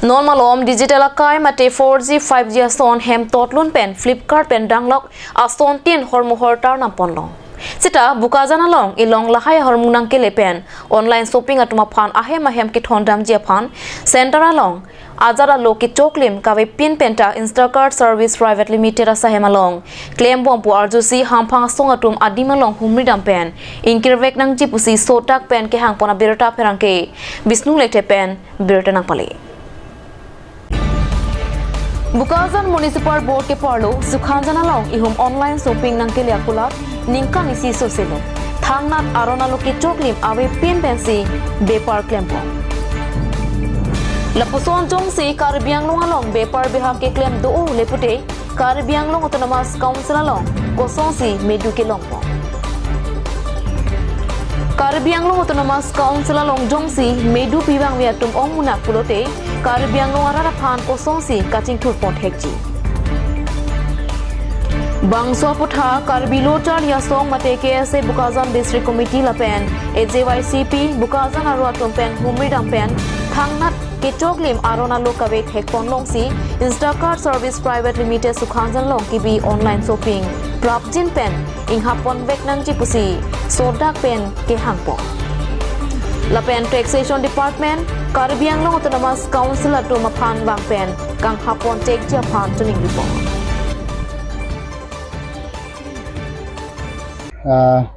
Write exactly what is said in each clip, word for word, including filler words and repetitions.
Non malom digital akai mate four G, five G ason hem totlun pen Flipkart pen danglok asontin hormu hortar namponlong. Seta Bokajan along ilong lahai ahormu nangkele pen online shopping atum aphan ahem ahem kethondamji aphan center along ajat alo kechoklim kavepin penta Instacart Service Private Limited asahem along klembom pu arjusi hamphang asong atum adim along humridam pen ingkirvek nangji pusi sodak pen kehangpon abirta pherangke Bisnu Lekthe pen birta nangpale. Bokajan Municipal Board ke parlo Sukhanjan along ihum online shopping nangkele akulat ningkan isi soselo. Thangnat aron alo kechoklim avepin pensi bepar klempon. Lapuson jongsi Karbi Anglong along bepar behap keklem do-o le pute Karbi Anglong Autonomous Council along kosonsi medu kelongpo. Karbi Anglong Autonomous Council along jongsi medu pivangve atum ongmunak pulote Karbi Anglong arat aphan kosonsi kachingthurpon thekji. Bangso aputhak Karbi Lo Charli Asong mate K S A Bokajan District Committee lapen A J Y C P Bokajan aro atum pen humridam pen thangnat kechoklim aron alo kavethekpon longsi Instacart Service Private Limited Sukhanjan along kebi online shopping prapjin pen inghapponvek nangji pusi sodak pen kehangpo. Lapen Taxation Department, Karbi Anglong Autonomous Council atum aphan vang pen kanghapponthekji aphan choningripo. Ah,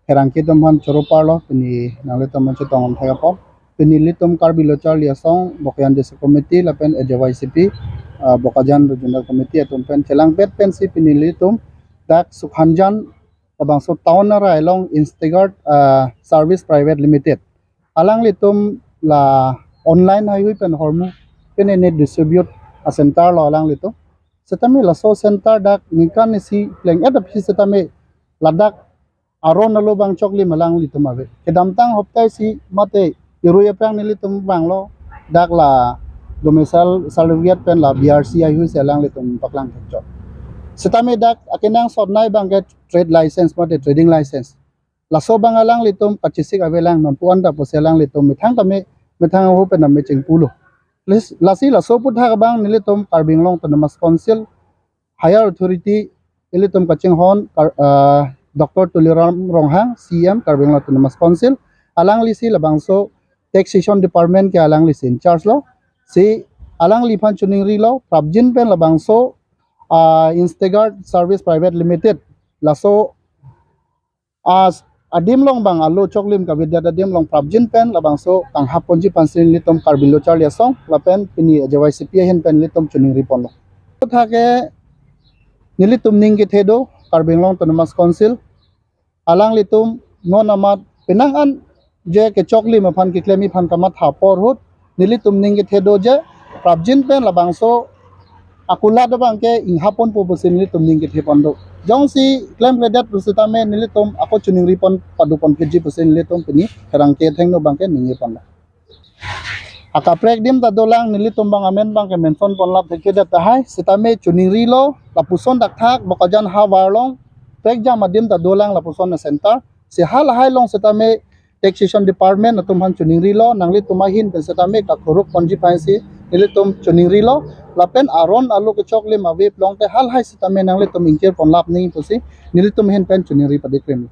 pherangke atum aphan choro parlo, pini nanglitum aphan chetong amthek apot. Pini nelitum Karbi Lo Charli Asong, Bokajan District Committee, lapen A J Y C P, ah, Bokajan Regional Committee atum pen chelangpet pensi pini nelitum dak Sukhanjan labangso town arai along Instacart, ah, Service Private Limited alanglitum la online haihui pen hormu pen ne distribute a center lo alanglitum. Setame laso center dak ningkan isi pleng-et aphi setame ladak aron alo abang choklim alanglitum ave. Kedamtang hoptai isi mate irui aphrang nelitum vanglo dak la domicile certificate pen la B R C haihui si alanglitum paklang thekchot. Setame dak akenangsot nei abangke trade license mate trading license. Laso abang alanglitum kachesik avelang, non pu-an ta pusi alanglitum methang tame methang ahu pen tame chingpulo. Lis-, lasi laso aputhak abang nelitum Karbi Anglong Autonomous Council higher authority ilitum kachinghon Kar-, ah, Doctor Tuliram Ronghang, C E M Karbi Anglong Autonomous Council, alanglisi labangso Taxation Department ke alanglisi in charge lo. Si alangliphan choningrilo, prapjin pen labangso, ah, Instacart Service Private Limited laso as adim along abang alo choklim kavedet adim along prapjin pen labangso kanghapponji aphansi nelitum Karbi Lo Charli Asong lapen pini A J Y C P ahin pen nelitum choningriponlo. Aputhak ke nelitum ning kethe do Karbi Anglong Autonomous Council alanglitum non amat penang an je kechoklim aphan keklemji aphan kamatha apor ahut nelitum ning kethe do je prapjin pen labangso akulat abangke inghaponpo pusi nelitum ning kethepon do. Jongsi klemkledet pusitame nelitum ako choningripon paduponphitji pusi nelitum pini pherangke athengno abangke ningjeponlo. Akaprek adim ta dolang, nelitum abang amen abangke mention ponlap thekthedet tahai, setame choningrilo lapuson dakthak Bokajan havar along prekjam adim ta dolang lapuson a center. Si halahai along setame Taxation Department atum aphan choningrilo, nanglitum ahin pen setame kakhurukponji aphansi nelitum choningrilo, lapen aron alo kechoklim ave pulote halahai setame nanglitum ingkirponlap nangji pusi nelitum ahin pen choningri padikrim.